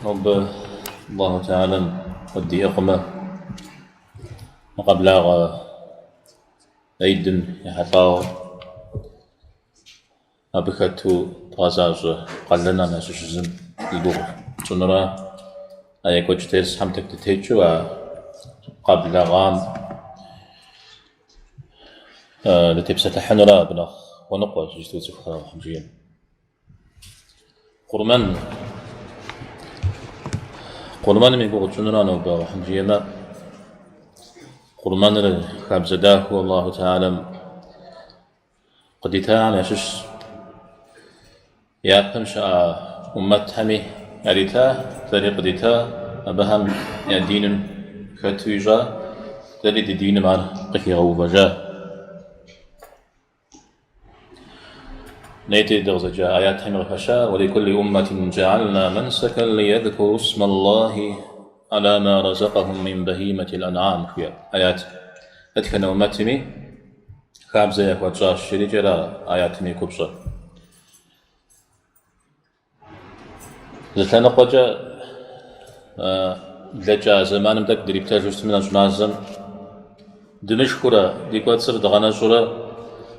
Нобэ Аллаху Теалэм къыддиӏыгъмэ, мы къэблагъэ Эйдым ехьэлӏауэ абы хэту дгъэзащӏэ къалэнхэм ящыщ зым и гугъу тщӏынура, а екӏуэкӏ дерсхэм тӏэкӏу дытекӏыу а къэблэгъам дытепсэлъыхьынура, абы нэхъ хуэныкъуэщ иджыпсту цӏыхухэр Алыхьым жиӏэм. Къурмэн. Къурмэным и гугъу тщӏынура нобэ Алыхьым жиӏэмэ, къурмэныр хабзэ дахэу Аллаху Теалэм къыдитахэм ящыщщ. Япэм щыӏа ӏуммэтхэми ярита, дэри къыдита, абыхэм я диным хэту ищӏа, дэри ди диным ар къыхигъэувэжа. Нетӏи дыкъызэджа аятхэми къыхэща, Уаликулли уммэтин джаална мансакан лиядкуру исмаллахи ала ма разакъахум мин бахиматил ан'ам жиӏэ аят. Дэтхэнэ уммэтми хабзэ яхуэтщӏащ, жиӏэрикӏи ара аятым и купщӏэр. Зы лъэныкъуэкӏэ блэкӏа зэманым тӏэкӏу дриплъэжу щытми, нэщӏ мазэм дымышхыурэ, ди кӏуэцӏыр дгъэнэщӏурэ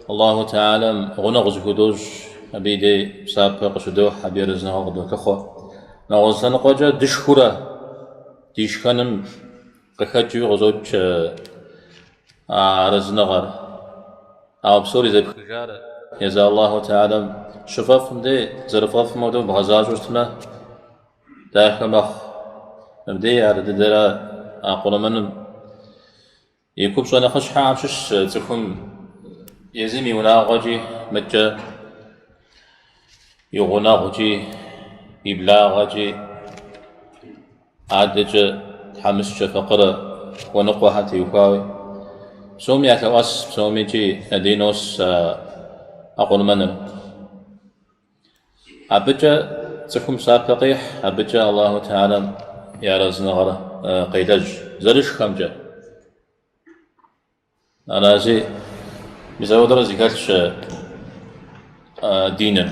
Аллаху Теалэм гъунэгъу зыхудощӏ, абы и дей псапэ къыщыдохь, абы и арэзыныгъэ къыдолъыхъуэ. Нэгъуэщӏ лъэныкъуэкӏэ дышхыурэ ди шхэным къыхэкӏыуи къыщӏокӏ а арэзыныгъэр. Ауэ псори зэпхыжар езы Аллаху Теалэм щыфӏэфӏым дей зэрыфӏэфӏым хуэдэу бгъэзащӏэу щытмэ, дахэ мэхъу. Мыбдей ар дыдэрэ а къурмэным и купщӏэ нэхъыщхьэхэм щыщщ цӏыхум езым и унагъуэкӏи, мыдкӏэ и гъунэгъукӏи, и благъэкӏи, Адэкӏэ тхьэмыщкӏэ факъырэ хуэныкъуэхэр теухуауи, псоми ялъэӏэс, псоми икӏи я дей нос а къурмэныр. Абыкӏэ цӏыхум псапэ къехь, абыкӏэ Аллаху Теалэм и арэзыныгъэр къелэжь зэрышхэмкӏэ. Арази, мис ауэдэрэ зэхэлъщ диныр.